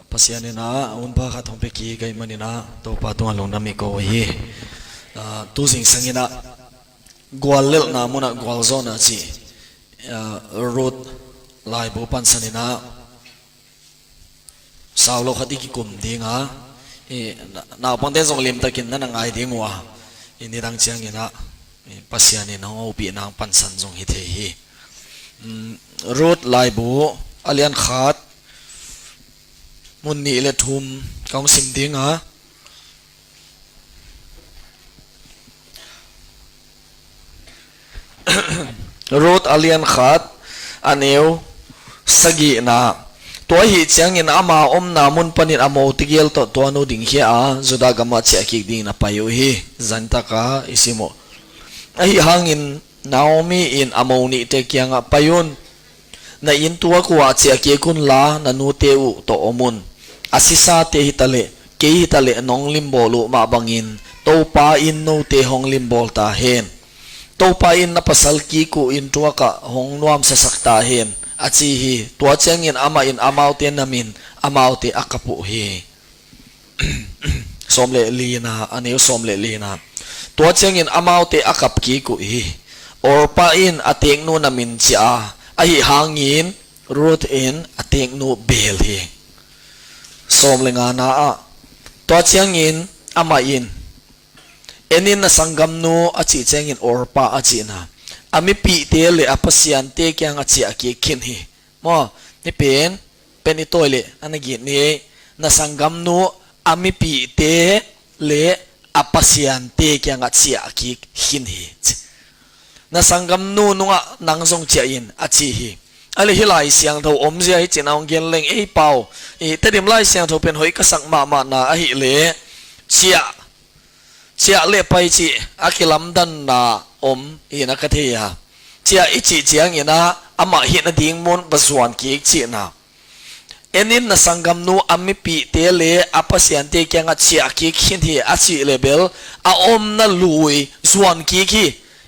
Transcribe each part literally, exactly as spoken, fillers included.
Pasian in a hun pha khat hong pia kik ahih manin a Topa tungah lungdam i ko hi. Ah, tu zingsang in a guallelhna munah gualzawhna cih, ah, Ruth laibu pansan in a sau lo khat i kikum ding a, i, na, naupangte zong limtakin na na ngai ding uh a, i nidang ciangin a, i, Pasian in hong hopihna hong pansan zong hi thei hi. Mm, Ruth laibu a lian khat, mun nih le thum ka hong sim ding a. Ruth a lian khat, a neu sagihna. Tua ahih ciangin ama omna mun panin a mo tegel tawh tua nu dingkhia a, Judah gamah ciah kik dingin a pai uh hi. Zantaka i sim uh. Ahi hangin Naomi in a mo nihte kiangah, "Pai un, na inn tuak uhah ciah kik unla, na nute uh tawh om un. A sisate hitaleh, kei hitaleh nong limbawl uh mah bangin Topa in note hong limbawl ta hen. Topa in na pasal kik uh inn tuakah hong nuamsasak ta hen," a ci hi. Tua ciangin amah in amaute namin amaute a kap uh hi. Sawm le lina, a neu sawm le lina. Tua ciangin amaute a kap kik uh hi. Orpah in a teknu namin ciah a, ahi hangin Ruth in a teknu beel hi. Sawm le ngana ah, tua ciangin amah in, "En in, na sanggamnu," a cih ciangin Orpah a cihna, "A mipihte le a pasiante kiangah ciah kik khin hi." Maw, ni pen, pen i tawi leh a na git ni. "Na sanggamnu, a mipihte le a pasiante kiangah ciah kik khin hi," ci. "Na sanggamnu nungah nang zong ciah in," a ci hi. A le hih Lai Siangtho omzia hi cin a hong gen leng, ei pau, i Tedim Lai Siangtho pen hoih ka sak mahmahna ahih leh, ciah, ciah le pai cih a kilamdanna om hi na ka thei a. Ciah i cih ciangin a, amah hih nading mun va zuan kik cihna. "En in, na sanggamnu a mipihte le a pasiante kiangah ciah kik khin hi," a cih le bel, a omna lui zuan kik hi.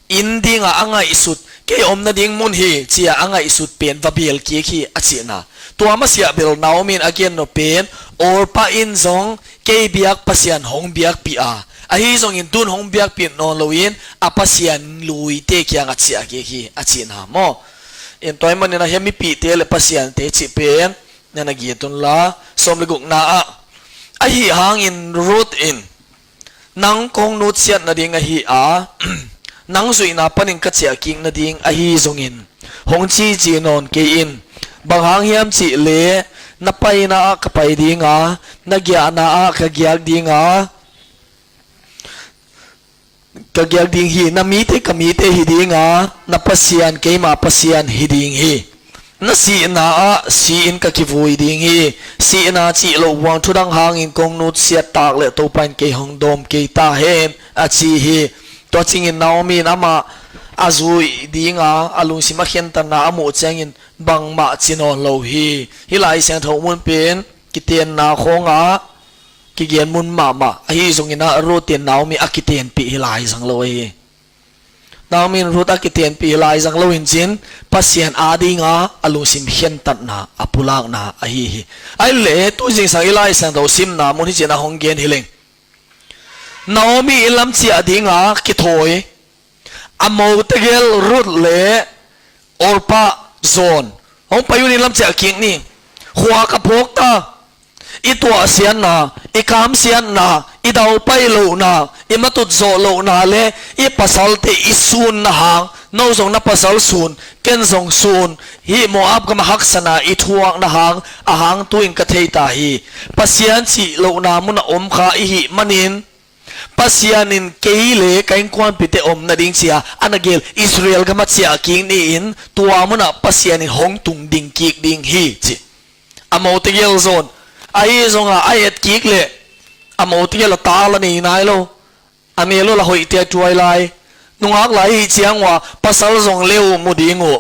Inn dingah a ngaihsut, kei omna ding mun hi, ciah a ngaihsut pen va beel kik hi a cihna. Tua masiah bel Naomi in a gen nop pen, Orpah in zong kei biak Pasian hong biakpih a, ahi zongin tun hong biakpih nawn loin a pasian luite kiangah ciah kik hi a cihna maw. In tua ahih manin a hih mipihte le pasiante cih pen na na git unla. Sawm le gukna ah, ahi hangin Ruth in, "Nang kong nutsiat nading ahi a, nang zuihna panin ka ciah kik nading ahi zongin hong cici nawn kei in. Bang hang hiam cih leh, na paina ah ka pai ding a, na giahna ah ka giak ding a, ka giak ding hi. Na mite ka mite hi ding a, na Pasian keima Pasian hi ding hi. Na sihna ah si-in ka kivui ding hi. Sihna cih loh vuang thudang hangin kong nutsiat tak leh Topa in kei hong dawm kei ta hen," a ci hi. Tua ciangin Naomi in amah a zuih ding a, a lungsim a khentatna a muh ciangin bangmah ci nawn lo hi. Hih Lai Siangtho mun pen kitenna khawngah kigen mun mahmah ahi zongin a, Ruth in Naomi a kitenpih hi lai zang lo ahi. Naomi in Ruth a kitenpih hi lai zang lo in cin, Pasian adinga a lungsim khentatna a pulakna ahi hi. Ahih leh tu zingsang i Lai Siangtho simna mun hi cin a hong gen hi leng, Naomi in lam ciah dinga kithawi, a mo tegel Ruth le Orpah zawn, "Hong pai un, inn lam ciah kik ni. Khua ka phawk ta. I tuahsiatna, i kamsiatna, i daupai lohna, i matut zawh lohna le i pasalte i sunna hang, no zong na pasal sun, ken zong sun, hih Moab gama haksatna i thuakna hang, a hang tu-in ka thei ta hi. Pasian cih lohna munah om kha i hih manin, Pasian in kei le ka innkuanpihte omna ding," ci-a a na gel Israel gamah ciah kik ni-in, tua munah Pasian in hong tung ding kik ding hi, ci. A mo tegel zawn. Ahi zongah a et kik leh a mo tegel a ta la nei nai lo. A mel uh la hoihte a tuai lai. Nungak lai hi ciang uh a pasal zong le uh mu ding uh.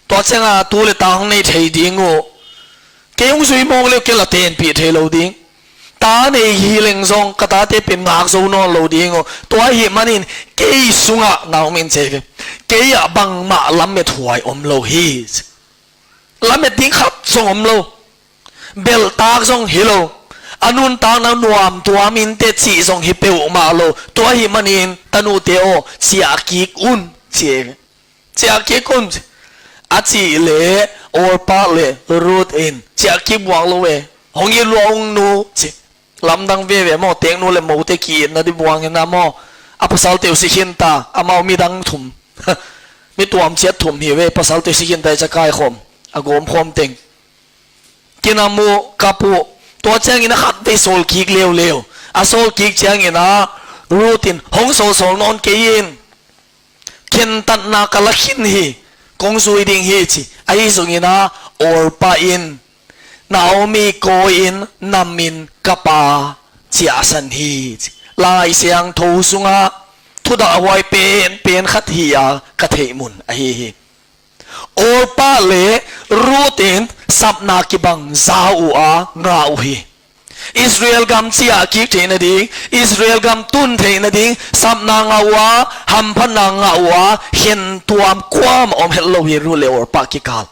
Tua ciangah tu le ta hong nei thei ding uh. Kei hong zui mawk le uh kei la tenpih thei lo ding. Ta nei hi leng zong ka tate pen ngak zo nawn lo ding uh. Tua ahih manin kei sungah, Naomi in ci hi, kei ah bangmah lamethuai om lo hi. Lamet ding khat zong om lo. Belhtak zong hi lo. A nuntakna nuam tuam inteh cih zong hi peuhmah lo. Tua ahih manin tanute aw, ciah kik un, ci hi. Ciah kik un, ci. A cih leh Orpah le Ruth in ciah kik buang lo e. Hong it lua ung nu, ci. Lamdang veve maw, teeknu le mote ki-itna ding buang hi na maw. A pasalte uh si khin ta, amau midang thum, mi tuam ciat thum hi ve, pasalte uh si khin ta, i ca kaikhawm, a gawmkhawm teng. Kinam uh, kap uh. Tua ciangin a khatvei sawl kik leuleu. A sawl kik ciangin ah Ruth in, hong sawlsawl nawn kei in, khentatna ka la khin hi, kong zui ding hi, ci. Ahi zongin ah Orpah in Naomi kawi-in nam in ka pa ciahsan hi, ci. Lai Siangtho sungah thudahhuai penpen khat hi-a ka theih mun ahi hi. Orpah le Ruth in sapna kibang za uh a ngah uh hi. Israel gam ciah kik theih nading, Israel gam tun theih nading sapna ngah uh a, hamphatna ngah uh a, khen tuam kuamah om het lo hi Ruth le Orpah kikal.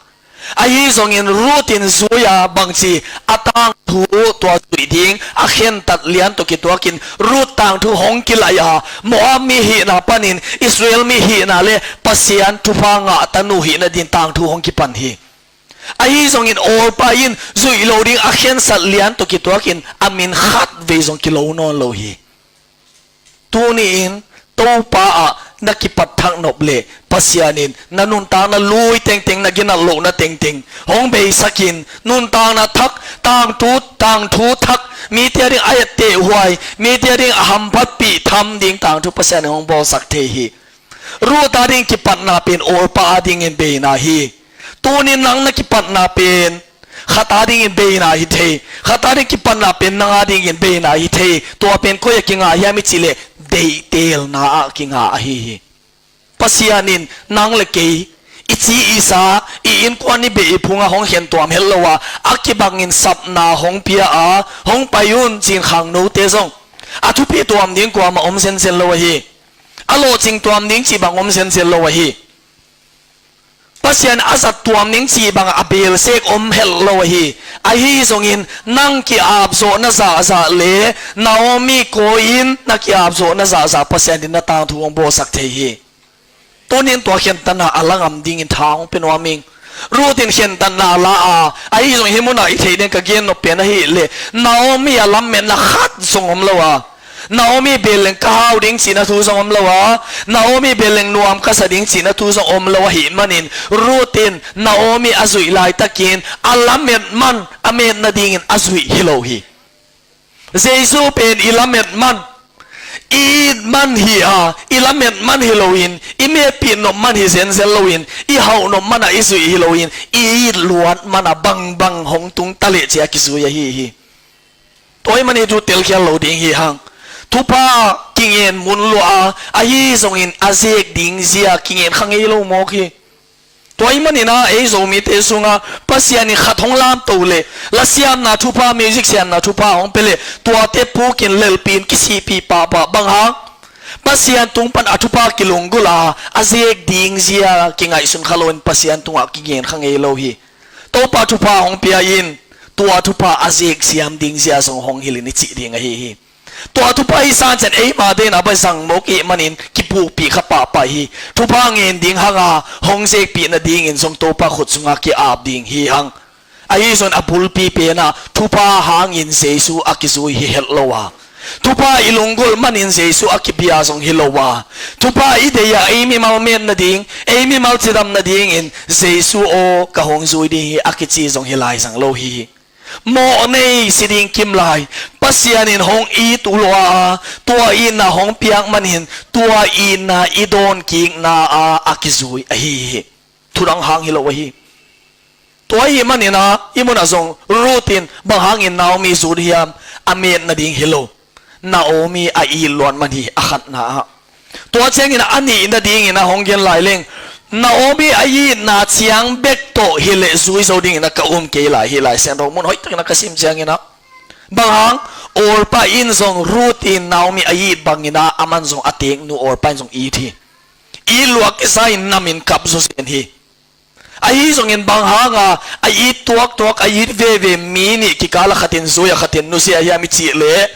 Ahi zongin Ruth in zui-a bangci a tangthu tua zuih ding, a khentat lian tawh kituakin Ruth tangthu hong kilaih a, Moab mi hihna panin Israel mi hihna le Pasian thupha ngah tanu hih nading tangthu hong kipan hi. Ahi zongin Orpah in zuih loh ding a khensat lian tawh kituakin a min khatvei zong kilo nawn lo hi. Tuni-in Topa ah na kipat thak nop leh Pasian in na nuntakna lui tengteng, na ginat lohna tengteng hong beisakin, nuntakna thak, tangthu, tangthu thak, mite ading a ettehhuai, mite ading a hamphatpih tham ding tangthu Pasian in hong bawlsak thei hi. Ruth ading kipatna pen Orpah adingin beina hi. Tunin nang na kipatna pen khat adingin beina hi thei, khat ading kipatna pen nang adingin beina hi thei. Tua pen koi ah kinga hiam i cih leh deihtelna ah kinga ahi hi. Pasian in nang le kei, i ci i sa, i innkuan i beh i phungah hong khentuam het lo a, a kibangin sapna hong pia a, hong pai un ci-in khangnote zong a thupi tuam ding kuamah om zenzen lo ahi. A lawhcing tuam ding cih bang om zenzen lo ahi. Pasian a zat tuam ding cih bangah a belsek om het lo ahi. Ahi zongin nang ki-apzawhna zahzah le Naomi kawi-in na ki-apzawhna zahzah Pasian in na tangthu hong bawlsak thei hi. Tunin tua khentatna a la ngam dingin tha hong pia nuam ing. Ruth in khentatna la a, ahi zong hih munah i theih ding ka gen nop pen ahih leh Naomi a lametna khat zong om lo a, Naomi beleng ka hau ding cihna thu zong om lo a, Naomi beleng nuam ka sa ding cihna thu zong om lo ahih manin Ruth in Naomi a zuih laitakin a lamet man, a met nadingin a zuih hi lo hi. Jesu pen i lamet man, i it man hi a, i lamet man hi loin, i metpih nop man hi zenzen loin, i hauh nop man ah i zuih hi loin, i it luat man ah bangbang hong tung ta leh ci-a kizui ahi hi. Tua ahih manin tu telkhial lo ding hi hang. Thupha kingen mun lua a, ahi zongin a zek ding zia kingen kha ngei lo mawk hi. Tua ahih manin ah ei Zomite sungah Pasian in khat hong lamto leh, la siamna thupha, music siamna thupha hong pia leh, tuate pukin lelhpih in kisihpih pahpah. Bang hang? Pasian tung pan a thupha kilunggulh a, a zek ding zia kingaihsun kha loin Pasian tungah kingen kha ngei lo hi. Topa thupha hong pia in, tua thupha a zek siam ding zia zong hong hilh in i cih ding ahi hi. Tua thupha i san ciang eima deihna bai zang mawk i hih manin kipukpih kha pahpah hi. Thupha ngen ding hang a, hong zekpih nadingin zong Topa khut sungah ki-ap ding hi hang. Ahi zongin a bulpi pen ah thupha hangin Jesu a kizui hi het lo a, thupha i lunggulh manin Jesu a kibia zong hi lo a, thupha i deih a ei mimal met nading, ei mimal cidam nadingin Jesu aw ka hong zui ding hi a kici zong hi lai zang lo hi. Mawhnei si ding kim lai, Pasian in hong it uh lua a, tua itna hong piak manin tua itna i dawnkikna ah a kizui ahi hi. Thudang hang hi lo ahi. Tua ahih manin ah i munah zong Ruth in bang hangin Naomi zut hiam? A met nading hi lo, Naomi a it luat man hi, a khatna ah. Tua ciangin a nih nadingin a hong gen lai leng, Naomi a itna ciang bek tawh hileh zui zo dingin a ka um kei lai hi. Lai Siangtho mun hoihtakin a ka sim ciangin ah, bang hang? Orpah in zong Ruth in Naomi a it bangin ah aman zong a teeknu Orpah in zong it hi. It luat kisa in nam in kap zawzen hi. Ahi zongin bang hanga a it tuaktuak, a it veve mi nih kikala khatin zui a khatin nusia hiam i cih leh,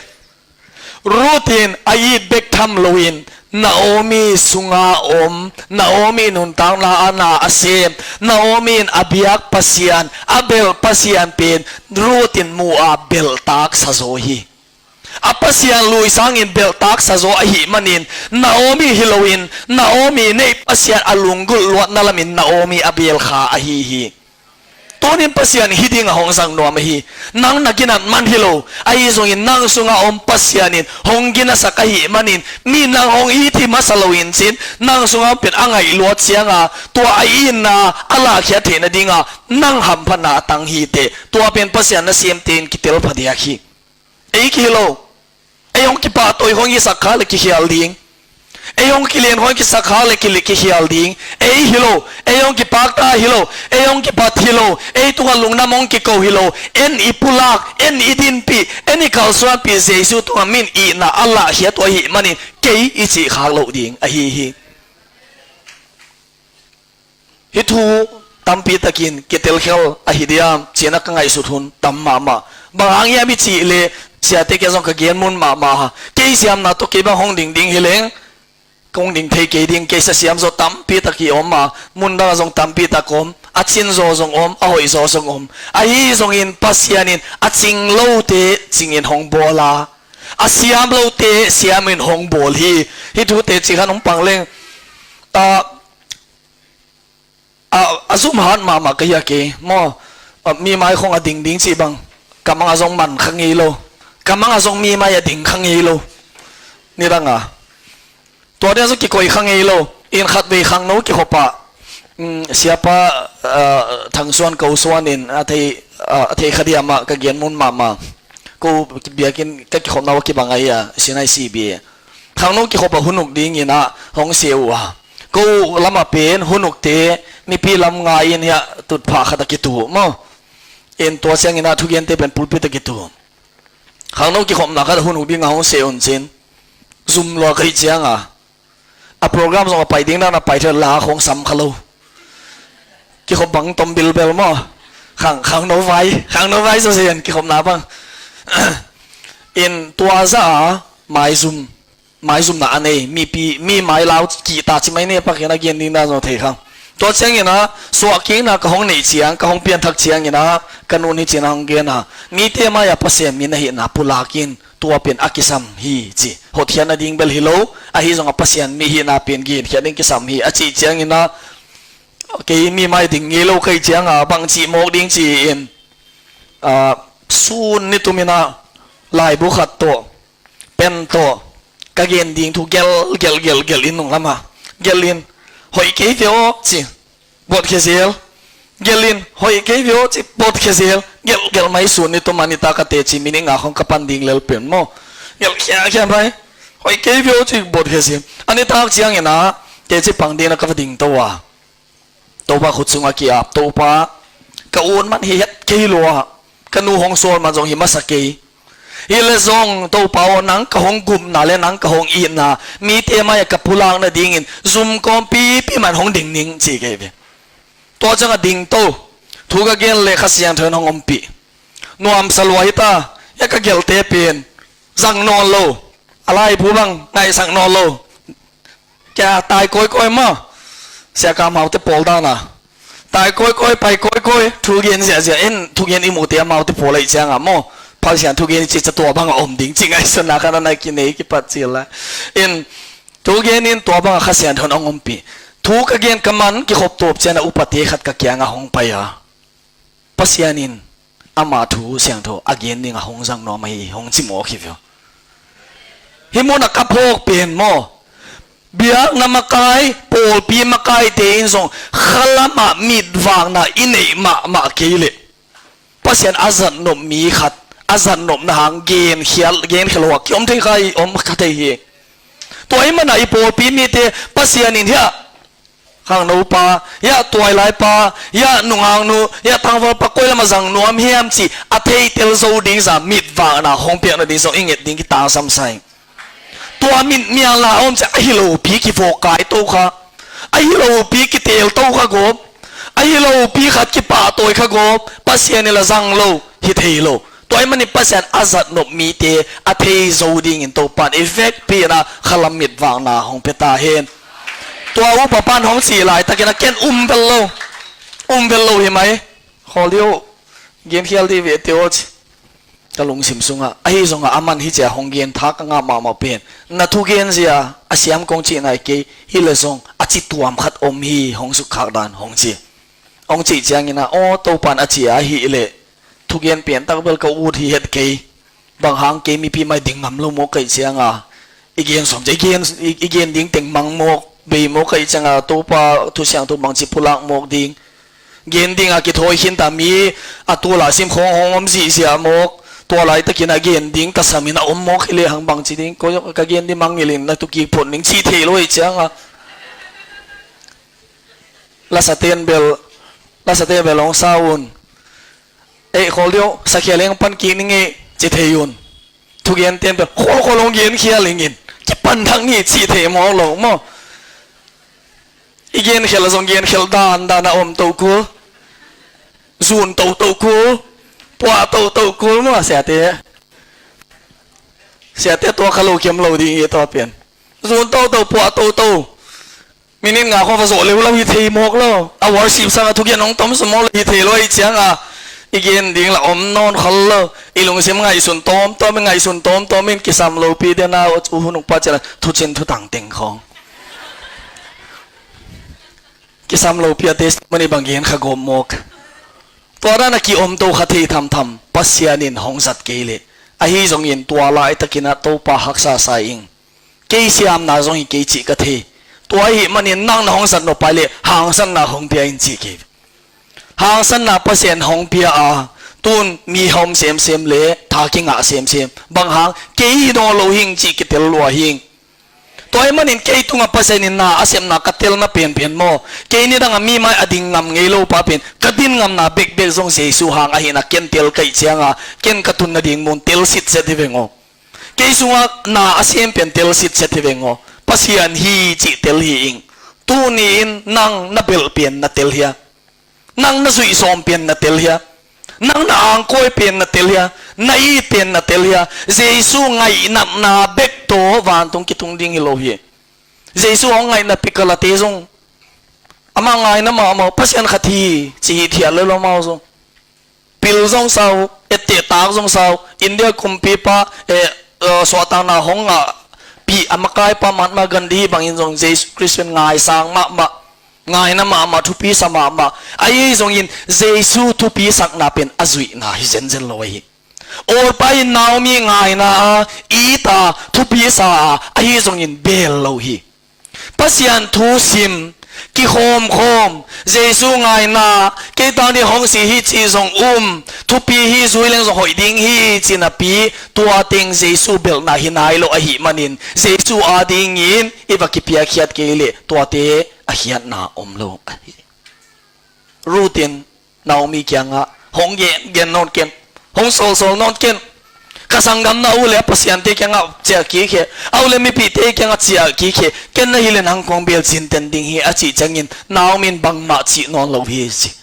Ruth in a it bek tham loin Naomi sunga om, Naomi nuntakna a na a sem, Naomi in a biak Pasian, a belh Pasian pen Ruth in mu a belhtak sa zaw hi. A Pasian lui sangin belhtak sa zaw ahih manin Naomi hi loin Naomi neih Pasian a lunggulh luatna lamin Naomi a belh kha ahi hi. Tunin Pasian hih ding a hong zang nuam ahi. Nang na ginat man hi lo, ahi zongin nang sunga om Pasian in hong ginasak ahih manin mi nang hong it hi masa loin cin nang sunga om pen a ngaih luat cianga tua a itna a lahkhiat theihna dinga nang hamphatna a tang hi teh. Tua pen Pasian nasemte in kitel phadiak hi. Ei ki hi lo. Ei hong kipahtawi hong kisak kha le kikhial ding. Ei hong kilian hong kisak kha le kili kikhial ding. Ei hi lo. Ei hong kipakta hi lo. Ei hong kipat hi lo. Ei tungah lungdam hong kiko hi lo. En i pulak, en i dinpih, en i kalsuanpih Jesu tungah min itna a lahkhiat uh ahih manin kei i cih khak loh ding ahi hi. Hih thu tampi takin kitelkhel ahi diam cih na ka ngaihsut hun tam mahmah. Bang hang hiam i cih leh siate kia zong ka gen mun mahmah a, kei siamna tawh kei bang hong ding ding hi leng kong ding thei kei ding, kei sa siam zaw tampi tak i om a, mun dangah zong tampi tak om, a cin zaw zong om, a hoih zaw zong om. Ahi zongin Pasian in a cing lote cingin hong bawl a, a siam lote siamin hong bawl hi. Hih thute cih khan hong pang leng. A, a, a zum hat mahmah ka hi a kei maw. A, mi mai khong a ding ding cih bang ka mang a zong man kha ngei lo. Ka mang a zong mi mai a ding kha ngei lo. Nidang a tua ding a zong kikoih kha ngei lo. In khatvei khangno kikhop ah, um, siapa, a, Thang Suan, ko Suan in a thei, a, a thei kha diam ah ka gen mun mahmah. Ko biakinn ka kikhopna uh a kibang ahi a, Sinai C B A. Khangno kikhop a hunuk dingin ah hong seh uh a, ko lamah pen hunukte mipi lam nga in hiah tutphah khat a kitu maw. In tua ciangin ah thugente pen pulpit a kitu. Khangno kikhopna khat a hunuk dingah hong seh un cin, zum lua ka hih cianga a program zong a pai ding dan a pai thei la khong sam kha lo. Kikhop bang tom bilbel maw. Khang, khangno vai, khangno vai zawzen kikhopna bang. In tua zah a maizum, maizumna a nei mipi, mi mai lau kihta ci mai ne pakin a gen ding dan zong thei khang. Tua ciangin ah suahkikna ka hong neih ciang, ka hong pianthak ciangin ah ka nun hi cin a hong gen a, mite mai-ah Pasian min ahihna pulak in, tua pen a kisam hi ci. Hotkhiatna ding bel hi lo, ahi zongah Pasian mi hihna pen genkhiat ding kisam hi a cih ciangin ah, kei mi mai ding ngei lo ka hih cianga bang cih mawk ding ci-in, a, sun ni tumin ah laibu khat tawh, pen tawh, ka gen ding thu gelh, gelh, gelh, gelh in nung lamah gelh in, hoih kei ve aw ci. Botkhia zel. Gelh in, hoih kei ve aw ci, botkhia zel. Gelh, gelh mai sun ni tum a nitak a teci minute nga khong ka pan ding lel pen maw. Gelh khiakhia mai. Hoih kei ve aw ci, botkhia zel. A nitak ciangin ah teci pang dingin ah ka va dingto a, Topa khut sungah ki-ap, Topa, ka ut man hi het kei lua, ka nu hong sawl man zong hi masa kei. Hi leh zong Topa aw, nang ka hong gupna le nang ka hong itna, mite mai-ah ka pulak nadingin zum kawmpipi man hong ding ning ci kei ve. Tua ciangah dingto, thu ka gen leh Kha Siangtho in hong ompih. Nuamsa lua hi ta, hiah ka gelhte pen zang nawn lo, a laibu bang ngaihsak nawn lo. Kia tai kawikawi maw? Sia Kam Hau te pawl dan a tai kawikawi, pai kawikawi, thugen ziahziah in, thugen i muhte amau te pawl ahih ciangah maw, Pasian thugen i cih ciang tua bang a om ding ci ngaihsutna khat a na kinei kipat cil lai. In thugen in tua bangah Kha Siangtho in hong ompih. Thu ka gen ka man kikhop tawp ciangin ah upate khat ka kiangah hong pai a, Pasian in ama thu siangtho a gen dingah hong zang nuam ahi hi, hong ci mawk hi ve aw. Hih munah ka phawk pen maw, biakna makai, pawlpi makaite in zong khalamah mitvakna i neih mahmah kei leh Pasian a zatnop mi khat, a zatnopna hang genkhial, genkhial hua kiom thei kha hi, om kha thei hi. Tua ahih manah i pawlpi mite Pasian in hiah khangnopa, hiah tuailaipa, hiah nungaknu, hiah tangvalpa koi lamah zang nuam hiam cih a theitel zo ding zah mitvakna hong piakna ding zong i nget ding kitangsam sa ing. Tua mitmialna a om ciang ahi lopi kivawk kai to kha, ahi lopi kiteel to kha gawp, Ahi lo, pi khat kipahtawi kha gawp, Pasian in la zang lo, hi thei lo. Tua ahih manin Pasian a zat nop mite a thei zo dingin Topa in i vekpi-in ah khalam mitvakna hong pia ta hen. Tua upa pan hong cih laitakin ah ken um vel lo, um vel lo hi mai. Khawl dih o, genkhial dih ve te aw ci. Ka lungsim sungah, ahi zongah aman hih ciang hong gen tha ka ngah mahmah pen, na thugen zia a siam kong cih nai kei, hi leh zong a ci tuam khat om hi, hong sukkhak dan hong ci. Hong cih ciangin ah, aw, Topa in a ci a hih leh thugen piantak bel ka ut hi het kei. Bang hang, kei mipi mai ding ngam lo mawk ka hih ciangin ah, i gen sawm ciang, i gen, i, i gen ding teng mang mawk, bei mawk ka hih ciangin ah, Topa thu siangtho bangci pulak mawk ding. Gen ding a kithawi khin ta, mi a tul a sim khawng hong om zihziah mawk. Tua laitakin a gen ding tasam in a om mawk hi lehang bangci ding, koi ka gen ding mangngilh in na tu kik phot ning cih thei lo ahih ciangin ah. Lasate'n bel, lasate'n bel hong sa un. Ei, khawl dih o, sakhial heng pan kik ning ei, ci thei un. Thugente'n bel, khawl, khawl hong genkhial ning in, kipan thak ni cih thei mawk lo maw. I genkhial a zong genkhial dandan a om to kul. Zun toto kul. Puah toto kul maw, siate. Siate tua kha lo kiam lo ding hi tua pen. Zun toto, puah toto. Minute nga khawng va zawh leulau hi thei mawk lo. A worship sangah thugen hong tom sa mawk lo hi thei lo ahih ciangin ah, i gen ding la om nawn khol lo. I lungsim ngaihsun tawmtawm in, ngaihsun tawmtawm in, kisam lopi den a, u hun ung pa ciang a thucin thutang teng khawng. Kisam lopi a testimony bang gen kha gawp mawk. Tua dan a ki-om to kha thei thamtham Pasian in hong zat kei leh. Ahi zongin tua laitakin ah Topa haksa sa ing. Kei siamna zong hi kei cih ka thei. Tua ahih manin nang na hong zat nop pai leh hangsanna hong pia in cih kei. Hangsanna Pasian hong pia a, tun mi hong om semsem leh tha kingah semsem. Bang hang, kei hi nawn lo hing cih kitel lua hing. Tua ahih manin kei tungah Pasian in na a sepna ka telna penpen maw, kei nidang a mi mai a ding ngam ngei lo pa pen, ka din ngamna bekbek zong Jesu hang ahihna ken tel ka hih ciangin ah, ken ka tun nading mun tel sitset hi veng aw. Kei sungah na a sem pen tel sitset hi veng aw. Pasian hi cih tel hi ing. Tuni-in nang na belh pen na tel hia? Nang na zuih sawm pen na tel hia? Nang na angkawi pen na tel hia? Na it pen na tel hia? Jesu ngaihnatna bek tawh vantung kitung ding hi lo hi. Jesu hong ngaihnat pi kalate zong, amah ngaina mahmah, Pasian khat hi ci hi thiat lel amau zong. Pil zong sau, etteh tak zong sau, India kumpipa, eh, eh, suahtakna hong ngah pi a makaipa Mahatma Gandhi bangin zong Jesu Khrist pen ngaisang mahmah, ngaina mahmah, thupi sa mahmah. Ahi zongin Jesu thupi sakna pen a zuihna hi zenzen lo ahi. Orpah in Naomi ngaina a, it a, thupi sa a, ahi zongin bel lo hi. Pasian thu sim, kikhawmkhawm, Jesu ngaina, kei tang ding hong si hi cih zong um, thupi hi, zui leng zong hoih ding hi cih napi, tua teng Jesu belhna hi nai lo ahih manin, Jesu adingin i va kipiakkhiat kei leh tuate a khiatna om lo ahi. Ruth in Naomi kiangah, hong gen, gen nawn ken, hong sawlsawl nawn ken. Ka sanggamnu a u le a pasiante kiangah ciah kik hi, a u le mipite kiangah ciah kik hi. Ken na hileh nang kong bel cinten ding hi a cih ciangin Naomi in bangmah cih nawn lo hi ci.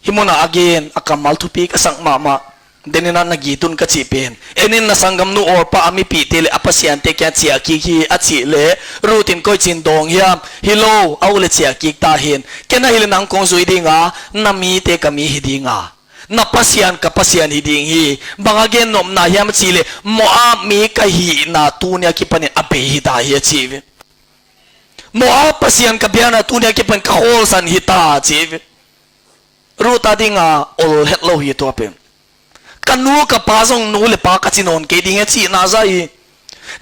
Hih munah a gen a kammal thupi ka sak mahmah. Denin ah na gitun ka cih pen, en in, na sanggamnu Orpah a mipihte le a pasiante kiang ciah kik hi a cih leh, Ruth in koici in dawng hiam? Hi lo, a u le ciah kik ta hen. Ken ahih leh nang kong zui ding a, na mite ka mi hi ding a, na Pasian ka Pasian hi ding hi. Bang a gen nopna hiam a cih leh, Moab mi ka hihna tuni a kipanin a bei hi ta hi a ci ve. Moab pasian ka biakna tuni a kipanin ka khawlsan hi ta a ci ve. Ruth a ding a ol het lo hi tua pen. Ka nu ka pa zong nu le pa ka ci nawn kei ding hi a cihna zah hi.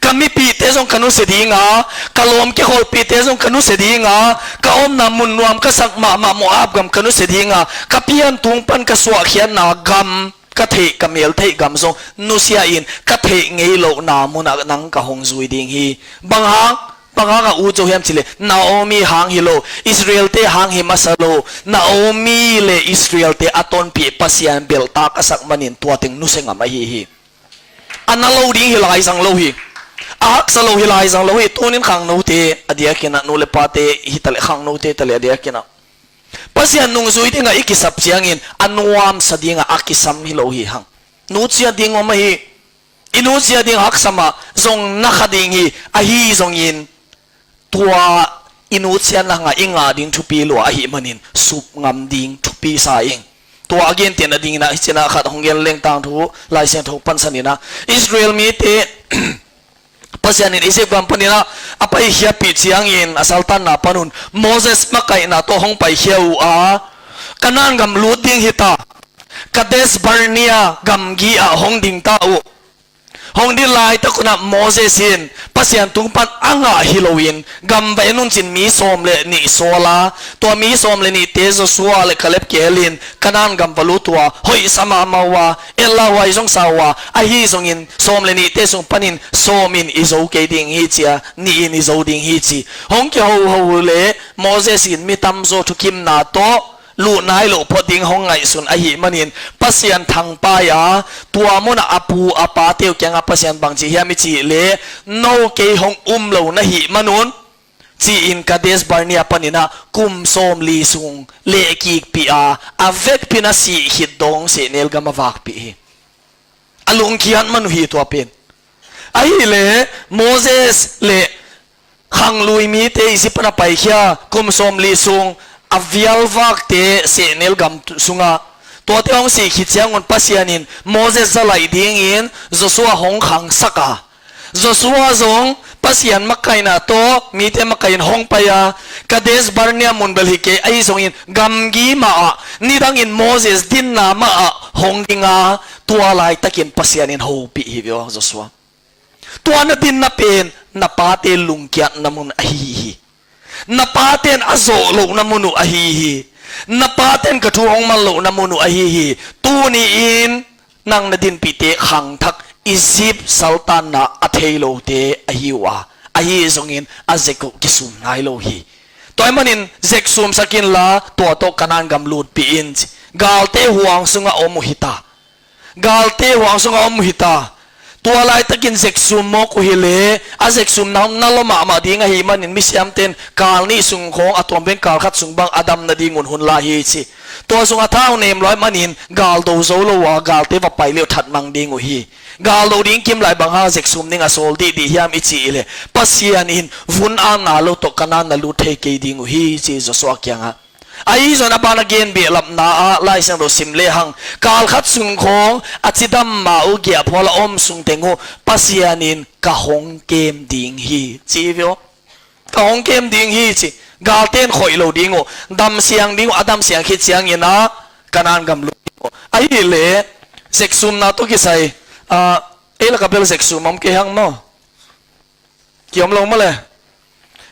Ka mipihte zong ka nusia ding a, ka lawm kikholhpihte zong ka nusia ding a, ka omna mun nuam ka sak mahmah Moab gam ka nusia ding a, ka pian tung pan ka suahkhiatna gam, ka theih, ka mel theih gam zong nusia in, ka theih ngei lohna munah nang ka hong zui ding hi. Bang hang, bang hang a ut zo hiam cih leh, Naomi hang hi lo, Israelte hang hi masa lo. Naomi le Israelte a tonpih Pasian belhtak a sak manin tua teng nusia ngam ahi hi. A na lo ding hi lai zang lo hi. A haksa lo hi lai zang lo hi. Tunin khangnote a diakin ah, nu le pate hi ta leh, khangnote ta leh a diakin ah, Pasian nungzui dingah i kisap ciangin a nuamsa dingah a kisam hi lo hi hang. Nutsiat ding om ahi. I nutsiat ding haksa mah zong na kha ding hi. Ahi zongin tua i nutsiatna hangah i ngah ding thupi lua ahih manin sup ngam ding thupi sa ing. Tua a gentehna dingin ah hih cinah khat hong gen leng, Tangthu, Lai Siangtho pansanin ah Israel mite Pasian in Egypt gam panin ah a paikhiatpih ciangin a saltanna panun Moses makaihna tawh hong paikhia uh a, Kanaan gam lut ding hi ta, Kadesh Barnea gamgi ah hong ding ta uh. Hong ding laitak un ah Moses in Pasian tung pan a ngah hi loin gam va en un cin mi sawm le nih sawl a, tua mi sawm le nihte Joshua le Caleb kihelin Kanaan gam va lut uh a, hoihsa mahmah uh a, etla huai zong sa uh a, ahi zongin sawm le nihte sung panin sawm in i zo kei ding hi ci a, nih in i zo ding hi ci. Hong kihoho uh leh Moses in mi tamzaw thukimna tawh luh nai loh phot ding hong ngaihsun ahih manin Pasian thangpai a, tua munah a pu a pate uh kiangah Pasian bangci hiam i cih leh, no kei hong um lo na hih manun, ci-in Kadesh Barnea panin ah kum sawmli sung lehkikpih a, a vekpi-in a sih khit dong sehnel gam a vakpih hi. A lungkiat man uh hi tua pen. Ahih leh Moses le khanglui mite Egypt pan a paikhia kum sawmli sung a vialvakte sehnel gam sungah tuate hong sih khit ciangun Pasian in Moses zalaih dingin Joshua hong khangsak a, Joshua zong Pasian makaihna tawh mite makaih in hong pai a, Kadesh Barnea mun bel hi kei, ahi zongin gamgi mah ah, nidangin Moses dinna mah ah hong ding a, tua laitakin Pasian in hopih hi ve aw Joshua. Tua na dinna pen na pate lungkiatna mun ahi hi. Na pate'n a zawh lohna mun uh ahi hi. Na pate'n ka thu hong man lohna mun uh ahi hi. Tuni-in nang na dinpihte khangthak Egypt saltanna a thei lote ahi uh a, ahi zongin a zek uh kisum nai lo hi. Tua ahih manin zek sumsak inla tua tawh Kanaan gam lutpih in ci. Galte huang sungah om uh hi ta. Galte huang sungah om uh hi ta. Tua laitakin zek sum mawk uh hi leh a zek sumna na lua mahmah ding ahih manin misiamte'n kal nih sung khawng, a tuam pen kal khat sung bang a dam nadingun hun la hi ci. Tua sungah thau nem lua ahih manin gal do zo lo a, galte va pai leh uh that mang ding uh hi. Gal do ding kim lai, bang hang zek sum ding a sawl dihdih hiam i cih leh Pasian in vun-atna lo tawh Kanaan na lut thei kei ding uh hi ci Joshua kiangah. Ahi zongin a ban a gen behlapna ah Lai Siangtho sim lehang kal khat sung khawng a cidam ma uh, giahphual a om sung teng uh Pasian in ka hong kem ding hi ci hi ve aw. Ka hong kem ding hi ci. Galte'n khoih lo ding uh, dam siang ding uh, a dam siang khit ciangin ah Kanaan gam lut ding uh. Ahih leh zek sumna tawh kisai, ah, ei lakah bel zek sum om kei hang maw? Kiom lo maw le?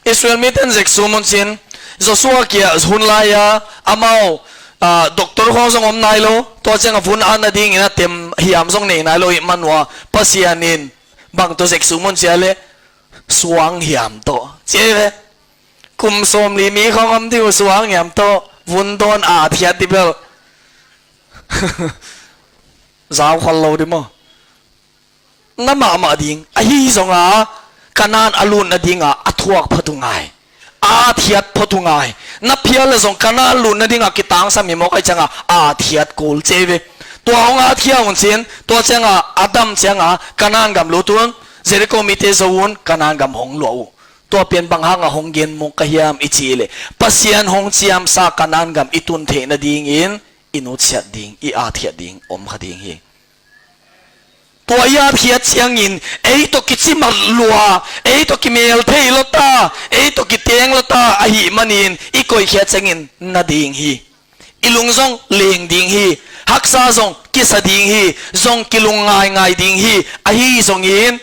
Israel mite'n zek sum un cin, Joshua kiang hun lai-a amau, ah, doctor khawng zong om nai lo, tua ciangah vun-at nadingin a tem hiam zong nei nai lo ahih man uh a, Pasian in bang tawh zek sum un ci a leh, suang hiam tawh ci hi ve. Kum sawmli mi khawng om ding uh, suang hiam tawh, vun dawn a thiat ding bel zau khol lo ding maw? Na mahmah ding, ahi zongin Kanaan a lut nadingah a thuak phot uh ngai. A thiat phot uh ngai. Na phial leh zong Kanaan lut nadingah kitangsam hi mawk ahih ciangah a thiat kul ci hi ve. Tua hong a thiat un cin, tua ciangah a dam ciangah Kanaan gam lut un, Jericho mite zo un Kanaan gam hong luah uh. Tua pen bang hangah hong gen mawk ka hiam i cih leh Pasian hong ciamsa Kanaan gam i tun theih nadingin i nutsiat ding, i a thiat ding om kha ding hi. Tua i a thiat ciangin ei tawh kicimat lua, ei tawh kimel thei lua ta, ei tawh kiteng lua ta ahih manin i koihkhiat ciangin na ding hi. I lung zong leng ding hi. Haksa zong kisa ding hi. Zong kilung ngaingai ding hi. Ahi zongin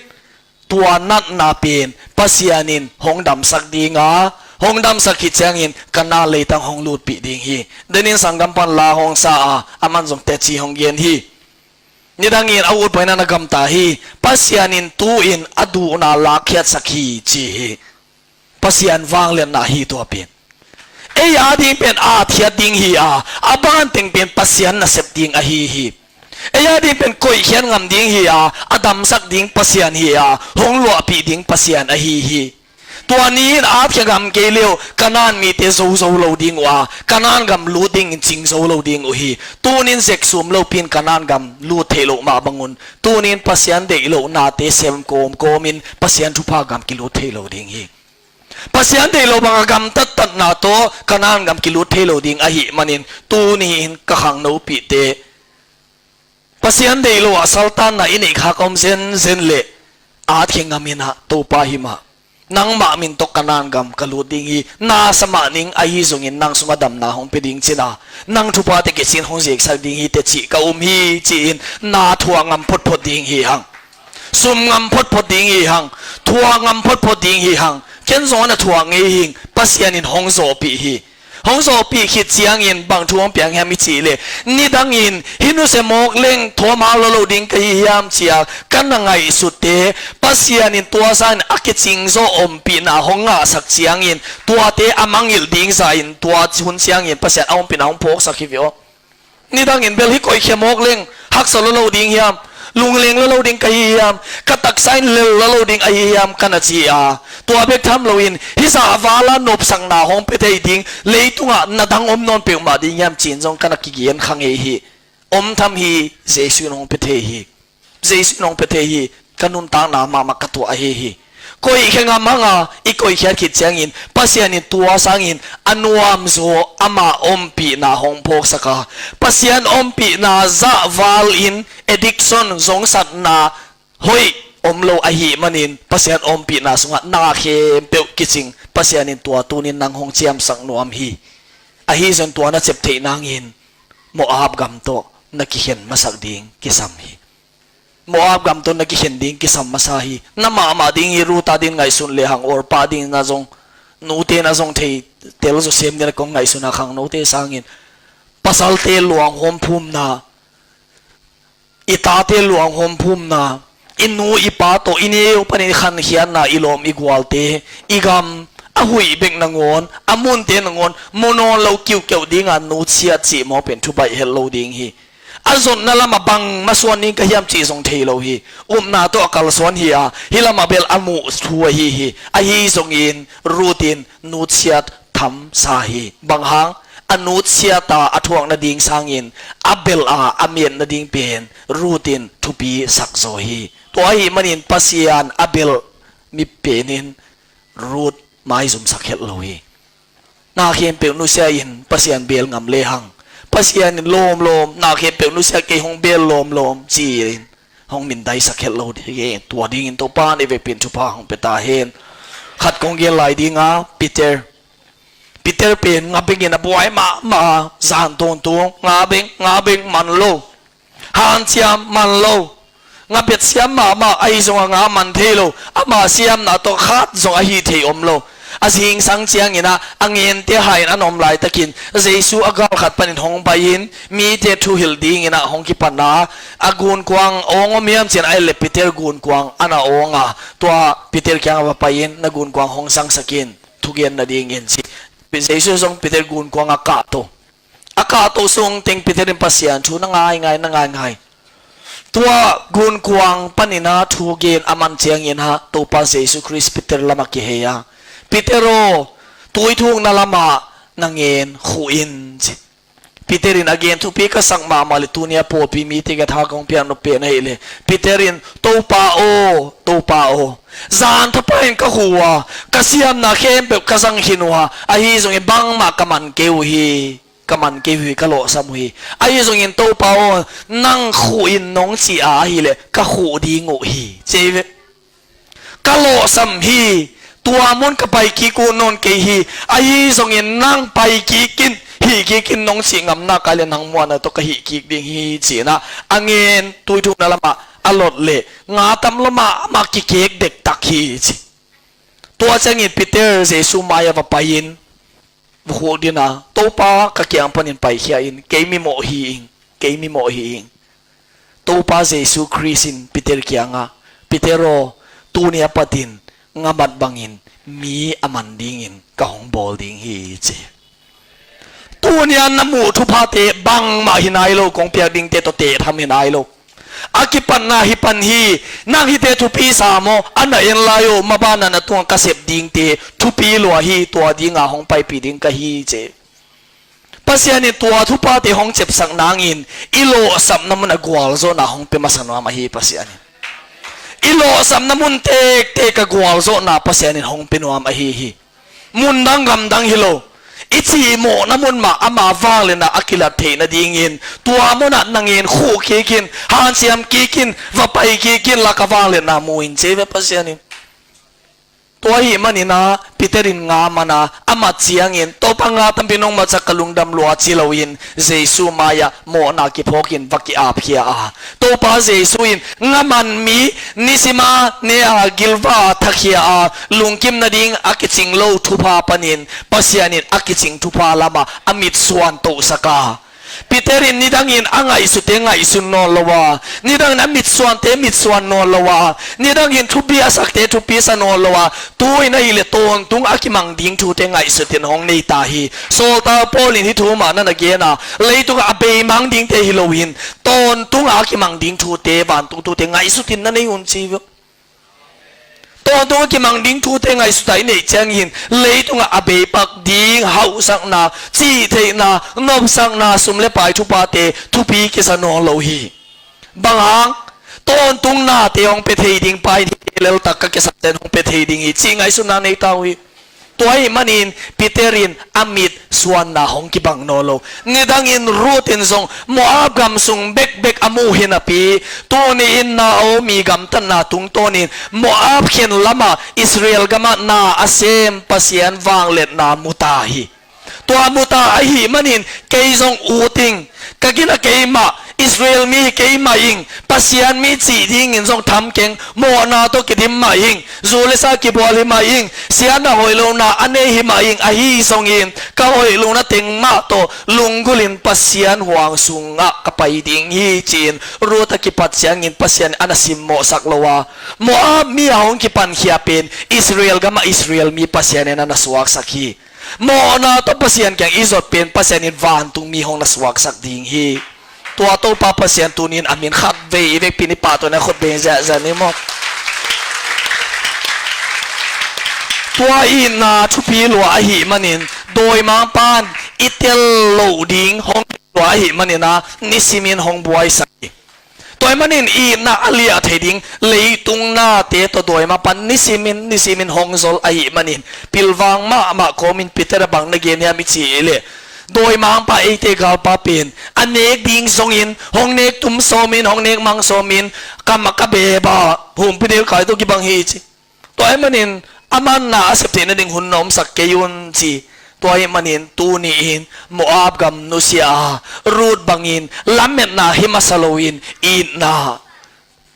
tua natna pen Pasian in hong damsak ding a, hong damsak khit ciangin Kanaan leitang hong lutpih ding hi. Denin sanggam pan la hong sa a, aman zong teci hong gen hi. Nidangin a ut bangin a na gamta hi. Pasian in tu-in a duhna lakkhiatsak hi ci hi. Pasian vangliatna hi tua pen. Ei a ding pen a thiat ding hi a, a banteng pen Pasian nasep ding ahi hi. Ei a ding pen koihkhiat ngam ding hi a, a damsak ding Pasian hi a, hong luahpih ding Pasian ahi hi. Tua ni-in atkhia ngam kei le uh Kanaan mite zo zo lo ding uh a, Kanaan gam lut dingin cing zo lo ding uh hi. Tuni-in zek sum lopi-in Kanaan gam lut theih loh mah bangun, tuni-in Pasian deih loh nate sem kawmkawmin Pasian thupha gam kilut thei lo ding hi. Pasian deih loh banga gamtattatna tawh Kanaan gam kilut thei lo ding ahih manin, tuni-in ka khangnopihte, Pasian deih lo ah saltanna i neih khak om zenzen leh, atkhia ngam in ah Topa hi mah. Nangmah min tawh Kanaan gam ka lut ding hi, na sa mah ning, ahi zongin nang sungah damna hong pia ding cin a, nang thuphate kicing hong zeksak ding hi teh cih ka um hi, ci-in na thuak ngam photphot ding hi hang. Sum ngam photphot ding hi hang. Thuak ngam photphot ding hi hang. Ken zong na thuak ngei hing, Pasian in hong zawhpih hi. Hong zawhpih khit ciangin bang thu hong piang hiam i cih leh, nidangin hih nusia mawk leng thawm hau lo lo ding ka hi hiam ci-a ka na ngaihsutte, Pasian in tua sangin a kicing zawh ompihna hong ngahsak ciangin, tuate a mangngilh ding zahin tua hun ciangin Pasian a ompihna hong phawksak hi ve aw. Nidangin bel hih koihkhia mawk leng haksa lo lo ding hiam, lungleng lo lo ding ka hi hiam, ka taksa in lel lo lo ding ahi hiam ka na ci a, tua bek tham loin hih zahvala nopsakna hong pia thei ding, leitungah na dang om nawn peuhmah ding hiam ci-in zong ka na kigen kha ngei hi. Om tham hi, Jesu in hong pia thei hi. Jesu in hong pia thei hi, ka nuntakna mahmah ka tuah ahi hi. Koihkhia ngam hanga i koihkhiat khit ciangin Pasian in tua sangin a nuamzaw amah ompihna hong phawksak a, Pasian ompihna zahval in addiction, zongsatna hoih om lo ahih manin Pasian ompihna sungah na khempeuh kicing, Pasian in tua tuni-in nang hong ciamsak nuam hi. Ahi zongin tua na ciaptheih nangin Moab gam tawh na kikhen masak ding kisam hi. Moab gam tawh na kikhen ding kisam masa hi. Na mahmah ding hi. Ruth a dingin ngaihsun lehang, Orpah a dingin na zong, nute na zong thei tel zawsem dingin kong ngaihsun a, khangnote sangin pasalte luanghawm phumna, i tate luanghawm phumna, i nu i pa tawh i neu panin i khankhiatna, i lawm i gualte, i gam a huih bek nangawn, a munte nangawn mu nawn lo kiuhkeuh dinga nutsiat cih mawk pen thubaih het lo ding hi. A zotna lamah bang masuan ding ka hiam cih zong thei lo hi. Upna tawh a kalsuan hi a, hih lamah bel a muh thu ahi hi. Ahi zongin Ruth in nutsiat tham sa hi. Bang hang? A nutsiat a a thuak nading sangin a belh a a miat nading pen Ruth in thupi sak zaw hi. Tua ahih manin Pasian a belh mi pen in Ruth maizumsak het lo hi. Na khempeuh nusia in Pasian bel ngam lehang, Pasian in lawmlawm, na khempeuh nusia, kei hong bel lawmlawm ci-in hong mindaisak het lo ding hi. Tua dingin Topa in i vekpi-in thupha hong pia ta hen. Khat kong gen lai ding a, Peter. Peter pen ngabengin a buai mahmah, zan tawntung ngabeng, ngabeng man lo, hanciam man lo, ngabet siam mahmah, ahi zongin nga man thei lo, ama siamna tawh khat zong a hih theih om lo. A zingsang ciangin ah a ngente hai in an om laitakin Jesu a galkhat panin hong pai-in mite thuhilh dingin ah hong kipan a, a gunkuang awng om hiam ci-in a hileh Peter gunkuang a na awng a, tua Peter kiangah va pai-in na gunkuang hong zangsak in, thugen nadingin ci. Jesu zong Peter gunkuang a kahto. A kahto sung teng Peter in Pasian thu na ngaingai, na ngaingai. Tua gunkuang panin ah thugen a man ciangin ah Topa Jesu Khrist Peter lamah kihei a, Peter aw, tuithukna lamah na ngen khuh in ci. Peter in a gen thupi ka sak mahmah leh tuni a pawlpi mite kiangah tha kong piak nop pen ahih leh, Peter in, Topa aw, Topa aw, zan thapa in ka khuh a, ka siamna khempeuh ka zang khin uh a, ahi zongin bangmah ka man kei uh hi, ka man kei uh hi, ka lawhsam uh hi. Ahi zongin Topa aw, nang khuh in nong cih a ahih leh ka khuh ding uh hi, ci hi ve. Ka lawhsam hi. Tua mun ka pai kik uh nawn kei hi. Ahi zongin nang pai kik in, hih kik in, nong cih ngamna kai leh nang muanna tawh ka hih kik ding hi, ci-in ah a ngen, tuithukna lamah a lot leh nga tam lo mahmah, kikek dektak hi ci. Tua ciangin Peter Jesu mai-ah va pai-in va khukdin a, Topa, ka kiang panin paikhia in, kei mimawh hi ing, kei mimawh hi ing. Topa Jesu Khrist in Peter kiangah, Peter aw, tuni a patin nga mat bangin mi a man dingin ka hong bawl ding hi, ci. Tuni a na muh thuphate bangmah hi nai lo, kong piak dingte tawh teh tham hi nai lo. A kipatna hi pan hi. Nang hihte thupi sa maw? A na en lai uh, mabanah na tungah ka sep dingte thupi lua hi, tua dinga hong paipih ding ka hi ci. Pasian in tua thuphate hong ciapsak nangin i lawhsapna munah gualzawhna hong pia masa nuam ahi Pasian in. I lawhsapna mun tektek a gualzawhna Pasian in hong pia nuam ahi hi. Mun dang gam dang hi lo. I cihmawhna mun mah ama vangliatna a kilat theih nadingin tua munah na ngen khuh kik in, hanciam kik in, va pai kik in, lak a vangliatna mu in ci ve Pasian in. Tua ahih manin ah Peter in nga man a, a mat ciangin, Topa, nga tampi nong matsak, ka lungdam lua ci loin Jesu mai-ah mawhna kiphawkin va ki-apkhia a, Topa Jesu in nga man mi nisima ne-a gilva-a thakhia a, lungkim nading a kicing lo thupha panin Pasian in a kicing thupha lamah a mitsuan tohsak a, Peter in nidangin a ngaihsutte ngaihsun nawn lo a, nidangin a mitsuante mitsuan nawn lo a, nidangin thupi a sakte thupi sa nawn lo a, tu-in ahih leh tawntung a kimang ding thute ngaihsutin hong nei ta hi. Sawltak Paul in hih thu mah na na gen a, leitungah a beimang dingte hi loin tawntung a kimang ding thute, vantung thute ngaihsutin na nei un ci uh. Tawntung a kimang ding thute ngaihsut a i neih ciangin leitungah a beipak ding hauhsakna, cihtheihna, nopsakna, sum le pai thuphate thupi kisa nawn lo hi. Bang hang? Tawntung nate hong pia thei ding pa in hih leltak ka kisapte hong pia thei ding hi cih ngaihsutna nei ta uh hi. Tua ahih manin Peter in a mit suanna hong kibang nawn lo. Nidangin Ruth in zong Moab gam sung bekbek a muh hi napi, tuni-in Naomi gamtatna tungtawnin Moab khen lamah Israel gamah na a sem Pasian vangliatna mu ta hi. Tua mu ta ahih manin kei zong ut ing, ka gina keimah, Israel mi hi keimah ing, Pasian mi cih dingin zong tham keng, mawhna tawh kidim mah ing, zu le sa kibual hi mah ing, siatna hoih lohna a nei hi mah ing, ahi zongin ka hoih lohna teng mah tawh lunggulhin Pasian huang sungah ka pai ding hi ci-in Ruth a kipat ciangin Pasian a na simmawhsak lo a, Moab mi a hong kipankhia pen Israel gamah Israel mi Pasian in a na suaksak hi. Mawhna tawh Pasian kiang i zot pen Pasian in vantungmi hong na suaksak ding hi. Tua Topa Pasian tuni-in a min khatvei i vekpi-in i pahtawi-in a khut beng ziahziah ni maw? Tua itna thupi lua ahih manin dawimangpa'n i tel loh ding hong lua ahih manin a nisimin hong buaisak hi. Tua ahih manin itna a liah thei ding leitung nate tawh dawimangpa'n nisimin, nisimin hong zol ahih manin pilvang mahmah kawmin Peter a bang na gen hiam i cih leh, dawimangpa eite galpa pen a nek ding zongin hong nek tum sawmin, hong nek mang sawmin, ka ma ka beba humpinelkai tawh kibang hi ci. Tua ahih manin aman na a sep theih nading hun na omsak kei un ci. Tua ahih manin tuni-in Moab gam nusia a, Ruth bangin lametna hi masa loin itna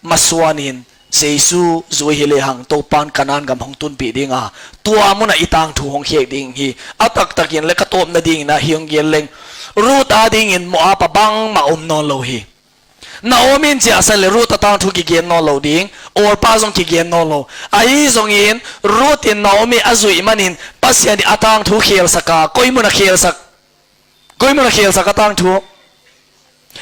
masuanin Jesu zui hi lehang Topa'n Kanaan gam hong tunpih ding a, tua munah i tangthu hong khek ding hi. A taktakin le ka tawp nadingin ah hih hong gen leng, Ruth adingin Moab ah bangmah om nawn lo hi. Naomi in ciahsan le Ruth a tangthu kigen nawn lo ding, Orpah zong kigen nawn lo. Ahi zongin Ruth in Naomi a zuih manin Pasian in a tangthu khelsak a, koi mun a khelsak? Koi mun a khelsak a tangthu?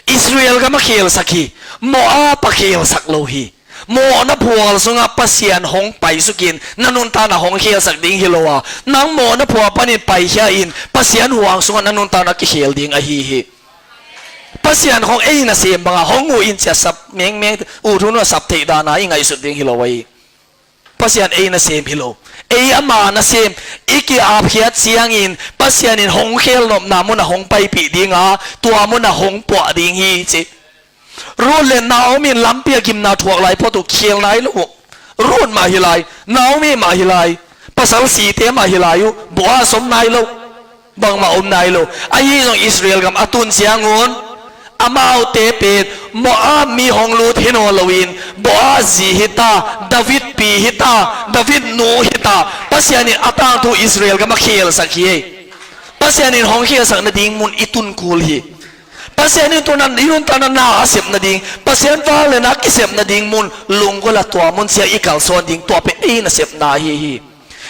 Israel gam a khelsak hi. Moab ah khelsak lo hi. Mawhna phual sungah Pasian hong paisukin na nuntakna hong khelsak ding hi lo a, nang mawhna phual panin paikhia in Pasian huang sungah na nuntakna kikhel ding ahi hi. Pasian khawng ei nasem banga hong uh in ci-a sap mengmeng, uh thu nua sap theih dana i ngaihsut ding hi lo ahi. Pasian ei nasem hi lo. Ei ama nasem, i ki-apkhiat ciangin Pasian in hong khelnopna munah hong paipih dinga, tua munah hong puah ding hi ci. Ruth le Naomi in lampi a gimna thuak lai phot uh, khel nai lo uh. Ruth mah hi lai, Naomi mah hi lai, pasal site mah hi lai uh, Boaz om nai lo, bangmah om nai lo. Ahi zong Israel gam a tun ciangun amaute pen Moab mi hong lut hi nawn loin Boaz zi hi ta, David pi hi ta, David nu hi ta. Pasian in a tangthu Israel gam a khelsak hi ei. Pasian in hong khelsak nading mun i tun kul hi. Pasian in tuna i nuntakna na a sep nading, Pasian vangliatna a kisep nading mun lunggulh a, tua mun ciang i kalsuan ding, tua pen ei nasepna ahi hi.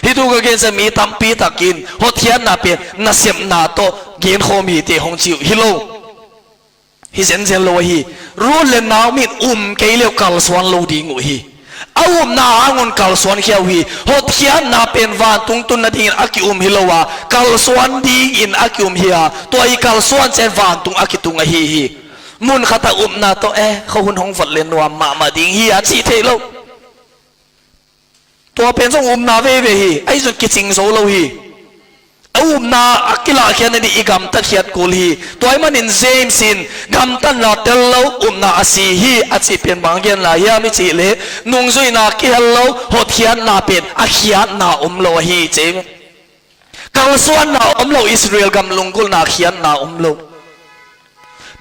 Hih thu ka gensa mi tampi takin hotkhiatna pen nasepna tawh genkhawm hi teh hong ci uh hi lo. Hi zenzen lo ahi. Ruth le Naomi in um kei le uh kalsuan lo ding uh hi. A upna hangun kalsuan khia uh hi. Hotkhiatna pen vantung tun nadingin a ki-um hi lo a, kalsuan dingin a ki-um hi a, tua i kalsuan ciang vantung a kitung ahi hi. Mun khatah upna tawh, eh, khuahun hong vot le nuam mahmah ding hi a cih theih lo. Tua pen zong upna veve hi, ahi zong kicing zo lo hi. A upna a kilahkhiat nading i gamtatkhiat kul hi. Tua ahih manin James in gamtatna tel lo upna a si hi a cih pen bang gen lai hiam i cih leh, nungzuihna kihel lo hotkhiatna pen a khiatna om lo ahi ci. Kalsuanna om lo Israel gam lunggulhna khiatna om lo.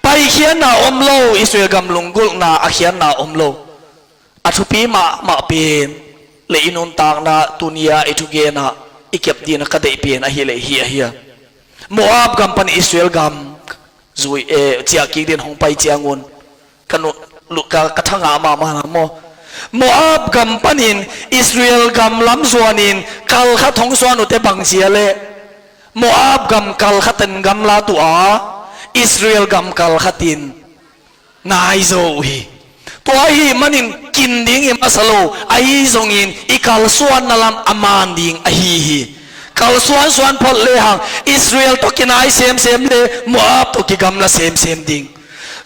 Paikhiatna om lo Israel gam lunggulhna a khiatna om lo. A thupi mahmah pen le i nuntakna tuni-a i thugenah i kep dingin ka deih pen ahi le hi ahi a. Moab gam pan Israel gam zui, eh, ciah kik dingin hong pai ciangun ka nu-, lu-, ka, ka thangah mahmah na maw. Moab gam panin Israel gam lam zuanin kal khat hong suan uh teh bang cia leh Moab gam kal khatin gamla tuh a, Israel gam kal khatin nai zo uh hi. Tua ahih manin kin ding i masa lo, ahi zongin i kalsuanna lam a man ding ahi hi. Kalsuan suan phot lehang Israel tawh kinai semsem le Moab tawh kigamla semsem ding.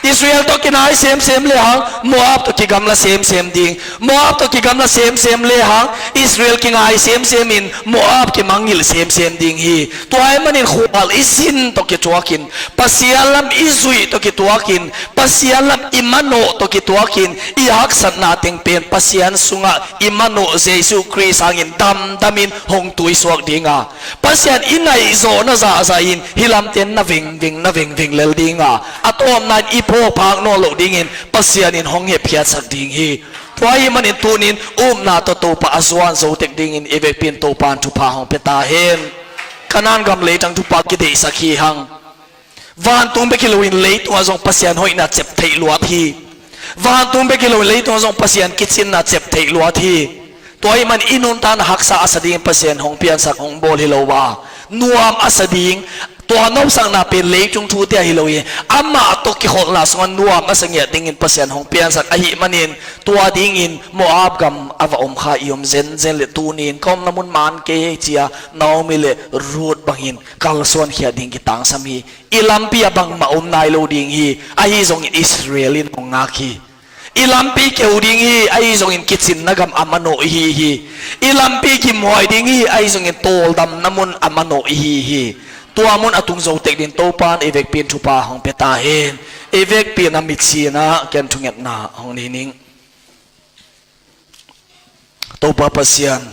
Israel tawh kinai semsem lehang Moab tawh kigamla semsem ding. Moab tawh kigamla semsem lehang Israel kingai semsem in Moab kimangngilh semsem ding hi. Tua ahih manin khual i sin tawh kituakin, Pasian lam i zuih tawh kituakin, Pasian lam i manawh tawh kituakin, i haksatna teng pen Pasian sungah i manawh Jesuh Khrist hangin damdamin hong tuisuak dinga, Pasian i naihzawhna zahzahin hih lamte na vengveng, na vengveng lel dinga, a tawpna-in i phawkphak nawn loh dingin Pasian in hong hepkhiatsak ding hi. Tua ahih manin tunin upna tawh Topa a zuan zo tek dingin i vekpi-in Topa in thupha hong pia ta hen. Kanaan gam leitang thupha kideihsak hi hang. Vantung bek hi loin leitungah zong Pasian hoihna cep theih luat hi. Vantung bek hi loin leitungah zong Pasian kicinna cep theih luat hi. Tua ahih manin i nuntakna haksa a sa dingin Pasian hong piansak hong bawl hi lo a, nuam a sa ding, tua nopsakna pen leitung thute ah hi lo hi. Amah tawh kikholhna sungah nuam a sa ngiat dingin Pasian hong piansak ahih manin, tua dingin Moab gam a va om kha i om zenzen le tunin ka omna mun man kei hi ci-a Naomi le Ruth bangin kalsuan khiat ding kitangsam hi. I lampi ah bangmah om nai lo ding hi, ahi zongin Israel in hong ngak hi. I lampi keu ding hi, ahi zongin kicinna gam a manawh i hi hi. I lampi gimhuai ding hi, ahi zongin tawldamna mun a manawh i hi hi. Tua mun a tung zo tek dingin Topa in i vekpi-in thupha hong pia ta hen. I vekpi-in a mitsi-in ah ken thungetna hong nei ning. Topa Pasian,